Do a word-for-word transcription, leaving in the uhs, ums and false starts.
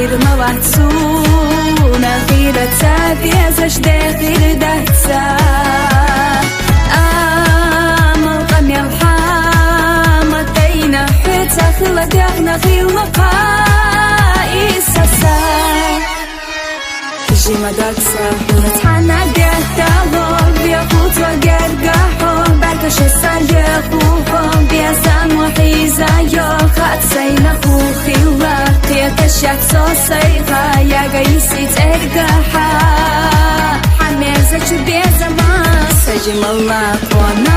Ирмавацуна гъира ца безаш дехир даца. Амал къамел хӀама тайна хӀуца хила дегна хилма ка исаса. Жима даца, хӀуна цхьана дехта лов, я хӀуца герга хӀо, барка шеса леху хӀо, беза мухиза йо, хацайна ху хила, кета шат со сайга, яга иси церга ха, хамеза чу беза ма, сажи мала кона